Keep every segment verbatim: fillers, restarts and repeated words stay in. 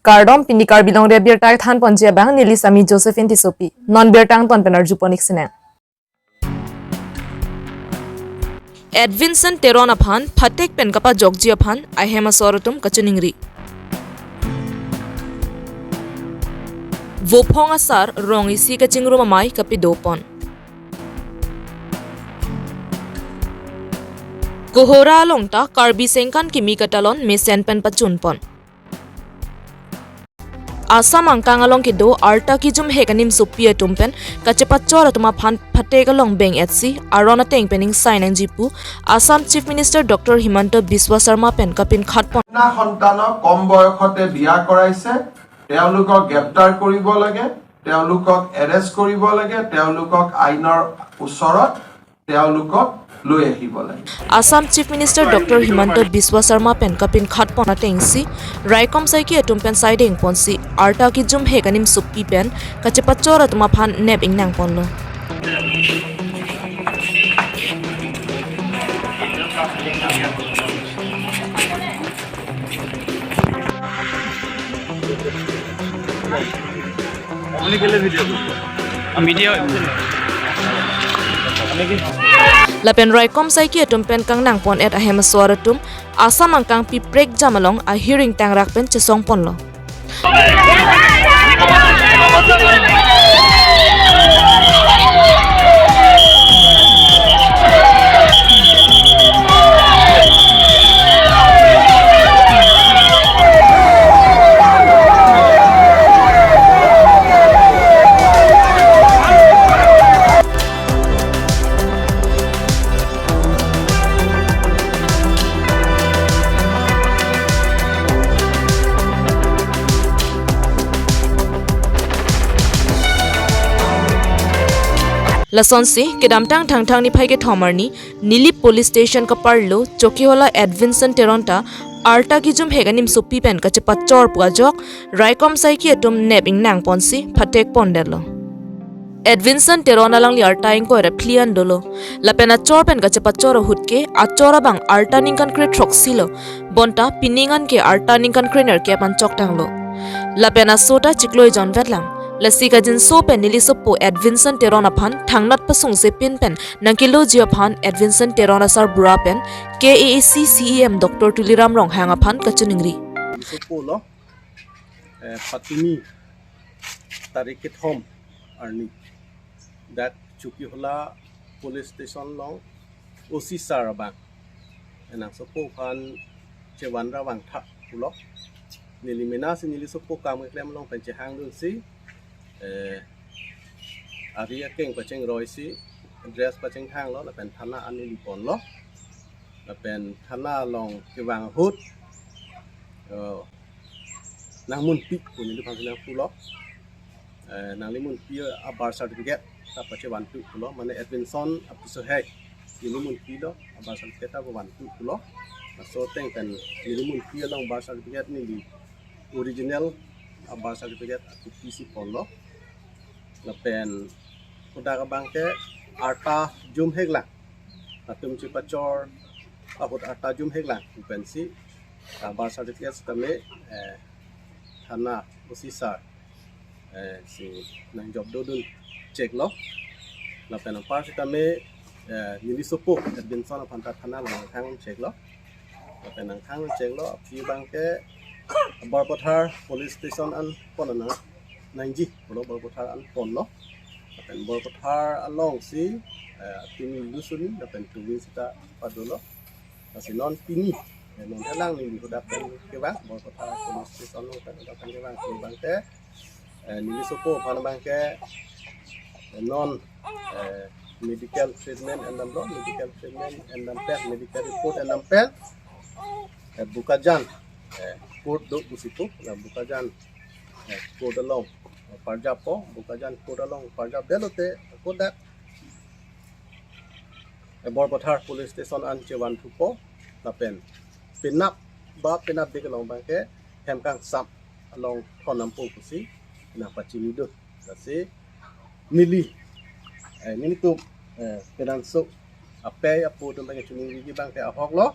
Kardom, pini Karbi Longri Abirta thanponji abang neli Sami Josephine Tissopi. Non birta angton pen arjupon ik sinang. Edvinson Teron aphan phatek pen kapajokji aphan ahem asor atum kachiningri. Vophong asar rong isi kachingrum amei kapidopon. Kohora along ta Karbi Sengkan kimi katalon mesen pen pachunpon. Assam angkang along kedo arta kijumhek animsopi atum pen kachepachor atum aphan phatek along beng-etsi aron ateng pen ingsai nangji pu Assam Chief Minister doctor Himanta বিশ্ব Sarma pen kapinkhatpon. কন্যা সন্তানক কম বয়সতে বিয়া কৰাইছে, তেওঁলোকক গ্ৰেপ্তাৰ কৰিব লাগে, তেওঁলোকক এৰেষ্ট কৰিব লাগে, তেওঁলোকক আইনৰ ওচৰত তেওঁলোকক লৈ আহিব লাগে। Assam Chief Minister doctor Himanta বিশ্ব Sarma pen kapinkhatpon atengsi raikom saiki atum pen saidengponsi arta kijumhek animsopi pen kachepachor atum aphan nep ingnangponlo. Media. Lapen raikom saiki atum pen kangnangpon-et ahem asor atum Assam angkang pi prekjam along ahir ingtangrak pen chesongponlo. Lasonsi kedamtang Thangthang niphai kethom arni Nilip Police Station kaparlo Chokihola Edvinson Teron ta arta kijumhek animsopi pen kachepachor pu ajok raikom saiki atum nep ingnangponsi phatekpondetlo. Edvinson Teron alangli arta ingkoi ra phli an dolo. Lapen achor pen kachepachor ahut ke achor abang arta ningkan kre throksi lo. Bonta pining an ke arta ningkan kre nerkep an choktanglo. Lapen aso ta chiklo ejon vetlang. Lasi kajinso pen neli sopo Edvinson Teron aphan thangnat pasungse pin pen nangkeloji aphan Edvinson Teron asarbura pen K A A C C E M Doctor Tuliram Ronghang aphan kachiningri. Sopo lo, eh, patini tarik kethom arni dak Chokihola Police Station along O C sir abang nangsopo aphan chevan ra vangtha pulo. Neli mena si neli sopo kam keklem along pen chehangdunsi, eh, ari akeng pachengro isi, dress pachengthanglo, lapen thana an neli ponlo. Lapen thana along kevang ahut, eh, nangmunpi pu neliphan nangpulo. Eh, nangli munpi a birth certificate ta pachevanpi pulo, mane Edvinson apiso hei neli munpilo, a birth certificate ta pavanpi pulo. Laso ateng pen neli munpi along birth certificate neli original a birth certificate a copy si ponlo. Lapen kodak abang ke arta jumhek lang, latum chepachor ahut arta jumhek lang pu pensi, ah, birth certificate sitame, eh, thana O C sir, eh, si nangjop dodun cheklo. Lapen apar sitame, eh, neli sopo Edvinson aphan ta thana along nangkhang cheklo. Lapen nangkhang cheklo, aphi abang ke Borpathar Police Station an pon nang nangji pulo, Borpathar an ponlo. Lapen Borpathar alongsi, eh, pini lusuni lapen tumi sita padolo. Lasi non pini, eh, non helang neli hadak pen kevang, Borpathar Police Station along pen hadak pen kevang, kevang te, eh, neli sopo aphan abang ke, eh, non, eh, medical treatment endamlo, medical treatment endam pen, medical report endam pen, eh, Bokajan, eh, court do pusi pu, la Bokajan, eh, court along, eh, parjappo, Bokajan court along parjapdetlo te, kodak, eh, Borpathar Police Station an chevanthupo, lapen penap ba penapdik along abang ke hem kangsam along thon nampo pusi nangpachinidun. Lasi neli, eh, nelitum, eh, penangso apei apo atum abang ke chiningriji abang ke ahok lo.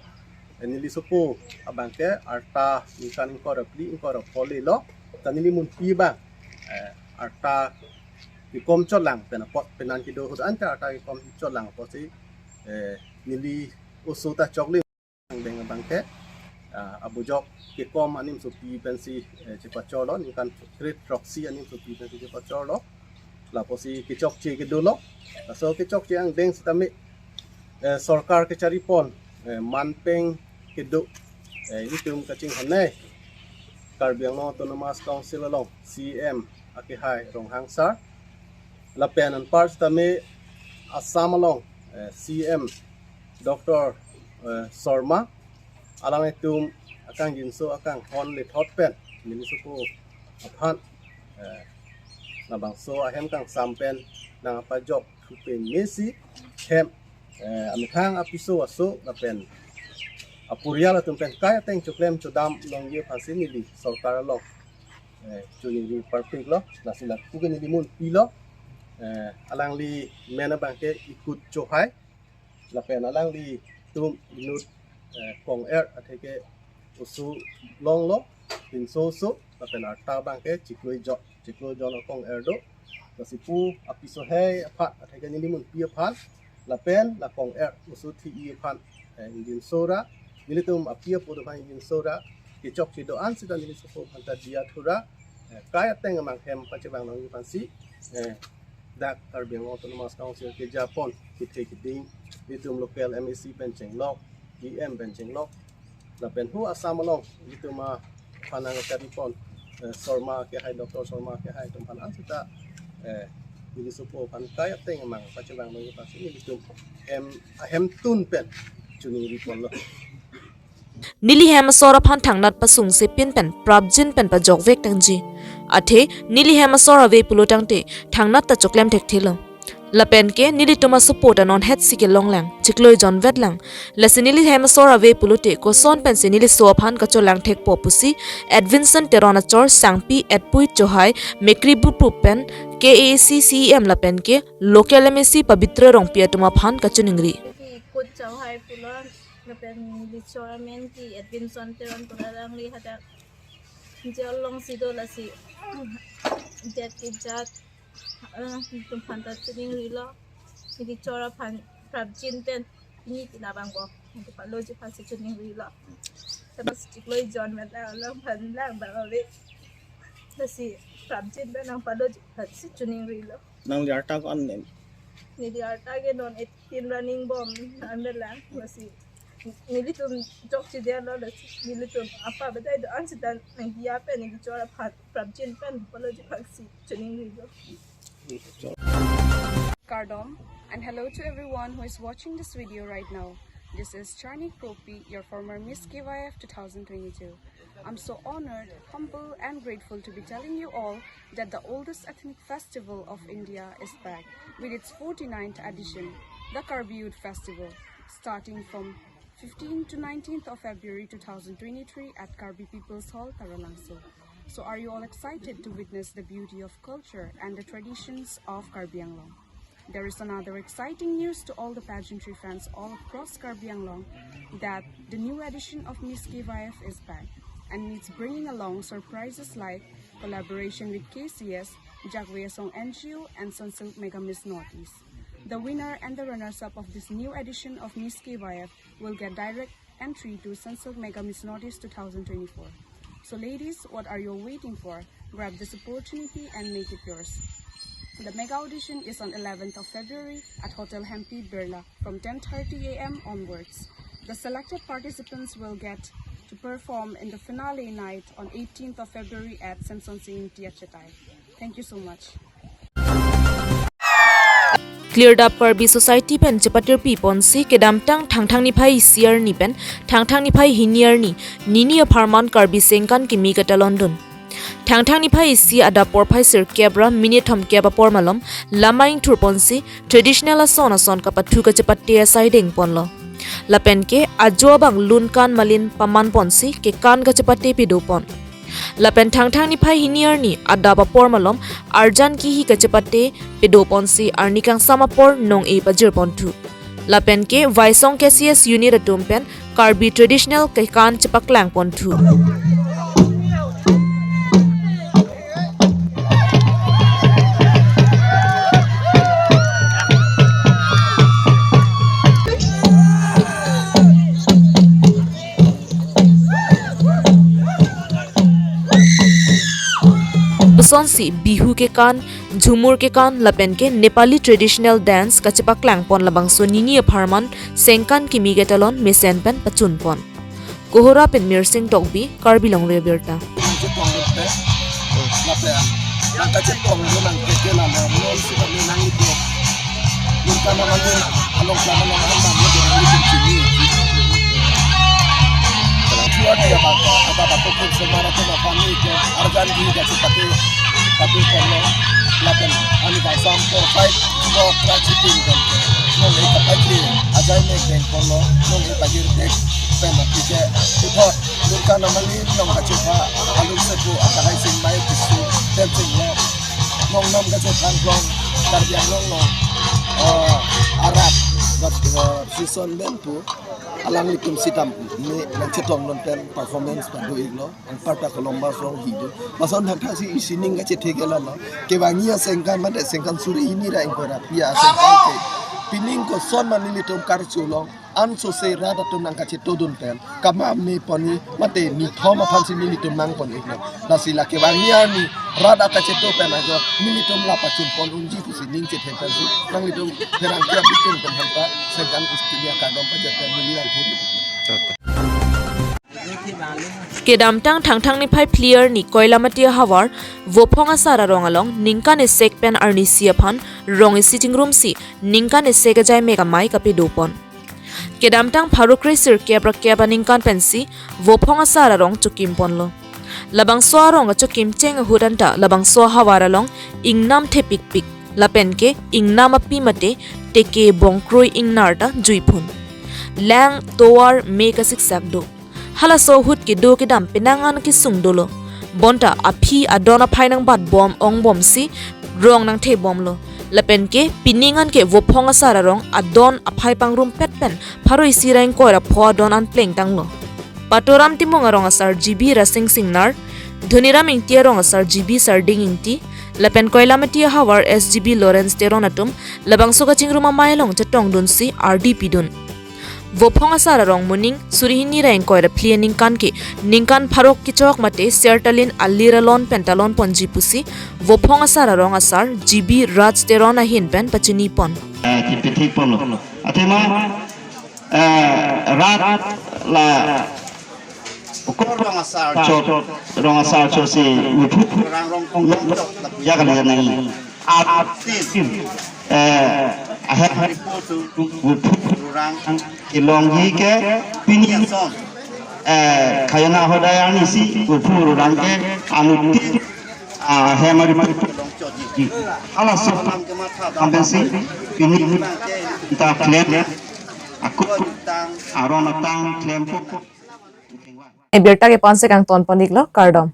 Neli sopo abang ke arta ningkan ingkoi ra phli ingkoi ra pho lelo. Ta neli munpi abang, eh, arta kekom chotlang pen apot penan kedo ahut anta arta kekom chotlang apotsi, eh, neli oso ta choklim angdeng abang ke, ah, abujok kekom animsopi pensi, eh, chepachorlo, ningkan kre throksi animsopi pensi chepachorlo. Lapusi kechokche kedolo. Laso kechokche angdeng sitame, eh, sorkar kecharipon, eh, manpeng kedo, eh, itum kachinghon nei Karbi Anglong Autonomous Council along C M akehai Ronghang sir. Lapen anpar sitame Assam along, eh, C M Doctor, eh, Sarma, alanglitum akangjinso akanghon lethot pen neli sopo aphan, eh, labangso ahem kangsam pen nangpajok thupe mesi hem, eh, amethang apiso aso lapen apurial atum pen kai ateng choklem chodam longji aphansi neli sorkar along, eh, choningri parpiklo, lasi lapu ke neli munpilo, eh, alangli men abang ke Ikut Chohai, lapen alanglitum inut, eh, kong-er atheke oso longlo, pinso oso, lapen arta abang ke Chikloi John, Chikloi John akong-er do. Lasi pu apiso hei aphan atheke neli munpi aphan, lapen la kong-er oso thi-i aphan, eh, ingjinso ra, nelitum api apo aphan ingjinso ra, kechokche do-an sita neli sopo aphan ta diya thu ra, eh, kai ateng amang hem pachevang nangji aphansi, eh, dak Karbi Anglong Autonomous Council kejapon kethe keding, nelitum local M A C pen chenglok, E M pen chenglok, lapen hu Assam along nelitum aphan nangcharipon, eh, Sarma akehai, Doctor Sarma akehai atum aphan ansita, eh, neli sopo aphan kai ateng amang pachevang nangji aphansi nelitum hem, ahemtun pen choningriponlo. Neli hem asor aphan thangnat pasungse pin pen prapjin pen pajokvek tangji. Athe neli hem asor ave pulo tangte thangnat ta choklem thekthelo. Lapen ke nelitum asopo ta non hetsi kelonglang, Chikloi John vetlang. Lasi neli hem asor ave pulote koson pensi neli so aphan kacholang thekpo pusi Edvinson Teron achor Sangpi Etpui Chohai Mekri Buprup pen K A A C C E M lapen ke local M A C Pabitra Rongpi atum aphan kachoningri. Ikut Chohai pulo, lapen neli chor amen ke Edvinson Teron pulo, alangli hadak jail alongsi do, lasi jat ke jat, eh, itum aphan ta choningrilo. Neli chor aphan prapjin pen pini tina abang bo nangpaloji aphansi choningrilo. Tapi Chikloi John mat alangphan lang abang ave. Lasi prapjin pen nangpaloji aphansi choningrilo. Nangli arta ko-an nem? Neli arta ke non eighteen running bom an lang, lasi nelitum chokche diya lo, lasi nelitum apa bedai do-an sita nangdiya pen neli chor aphan prapjin pen paloji aphansi choningrilo. Kardom, and hello to everyone who is watching this video right now. This is Charni Kropi, your former Miss K Y F two thousand twenty-two. I'm so honored, humble, and grateful to be telling you all that the oldest ethnic festival of India is back with its forty-ninth edition, the Karbi Youth Festival, starting from fifteenth to nineteenth of February two thousand twenty-three at Karbi People's Hall, Taralangso. So are you all excited to witness the beauty of culture and the traditions of Karbi Anglong? There is another exciting news to all the pageantry fans all across Karbi Anglong, that the new edition of Miss K Y F is back, and it's bringing along surprises like collaboration with K C S, Jagwe Asong N G O, and Sunsilk Mega Miss Northeast. The winner and the runners-up of this new edition of Miss K Y F will get direct entry to Sunsilk Mega Miss Northeast two thousand twenty-four. So ladies, what are you waiting for? Grab this opportunity and make it yours. The mega audition is on eleventh of February at Hotel Hampi Birla from ten thirty A M onwards. The selected participants will get to perform in the finale night on eighteenth of February at Semsonsing Ingti Achetai. Thank you so much. Cleared Up Karbi Society pen chepatirpi ponsi kedamtang Thangthang niphai isi arni pen Thangthang niphai hini arni nini apharman Karbi Sengkan kimi katalondun. Thangthang niphai isi adap porphai sirkep ra minit thomkep apor malom lama ingthur ponsi traditional ason ason kapathu kachepate asai dengponlo. Lapen ke ajo abang lun kan malin paman ponsi kekan kachepate pedopon. Lapen Thangthang niphai hini arni adap apor malom arjan kihi kachepate pedoponsi arni kangsam apor nong-e pajirponthu. Lapen ke Vaisong K C S unit atum pen Karbi traditional kekan chepaklang ponthu. Lasonsi Bihu kekan, Jhumur kekan lapen ke Nepali traditional dance kachepaklang pon labangso nini apharman sengkan kimi ketalon mesen pen pachun pon. Kohora pen Mirsing Tokbi, Karbi Longri Abirta. Nungka namali nong kachepa alun sepu akahai sing mai kisu tem sing lo. Nong nam kachepa long Karbi Anglong long, eh, arat, but, eh, season den pu alanglitum sitame nangchetong non pen performance pado-iklo. Anparta Columbus Rongpi do. Lason thakthak si isi ning kachethe ke lalo. Kevangji asengkan mate sengkan suri hini ra ingkoi ra phli asengkan ke. Pining koson ma nelitum karcho long. Ansose rat atum nangkachetodun pen kama me pon-i mate nithom aphan si nelitum nang pon-iklo. Lasi la kevangji arni rat akacheto pen ajo nelitum la pachun pon unji pusi ning chethe pensi nanglitum pherangke abitum pen hanta sengkan istinia kardom pajat pen neli rang thuri. Kedamtang Thangthang niphai phli arni Koilamati ahavar Vophong asar arong along ningkan esek pen arnisi aphan rong isi chingrumsi ningkan esek ajai mek amei kapedo pon. Kedamtang pharo kre sirkep ra kep aningkan pensi Vophong asar arong chokim ponlo. Labangso arong kachokim cheng ahut anta labangso ahavar along ingnam thepikpik lapen ke ingnam api mate teke bongkroi ingnar ta juiphun. Lang, tovar, me kasiksak do. Halaso ahut kedo kedam penang an kesung dolo. Bonta aphi adon aphai nangbat bom ong bomsi rong nangthe bomlo. Lapen ke pining an ke Vophong asar arong adon aphai pangrumpet pen pharo isi ra ingkoi ra pho adon an plengtanglo. Patoram Timung arong asar G B Rasing Singnar, Dhoniram Ingti arong asar G B Sarding Ingti, lapen Koilamati ahavar S G B Lawrence Teron atum labangso kachingrum amei along chetongdunsi ardi pidun. Vophong asar arong moning suri hini ra ingkoi ra phli aningkan ke ningkan pharo kechok mate sertalin alir alon pen talon ponji pusi Vophong asar arong asar G B Raj Teron ahin pen pachini pon. Eh, kipithik ponlo. Athema, eh, rat la ukor rong asar chot, rong asar chot si wiphu rang rong kong ya kali nang. Atin, eh, ahem hari putu wiphu rang ilongji ke pini son, eh, khajana hodai arnisi wiphu rang ke anutin, ah, ahem hari putu long chotji. Hala sopan ampensi pini ta klem, aku aron atang klem ko. Abirta ke-an si kangton pon-iklo, kardom.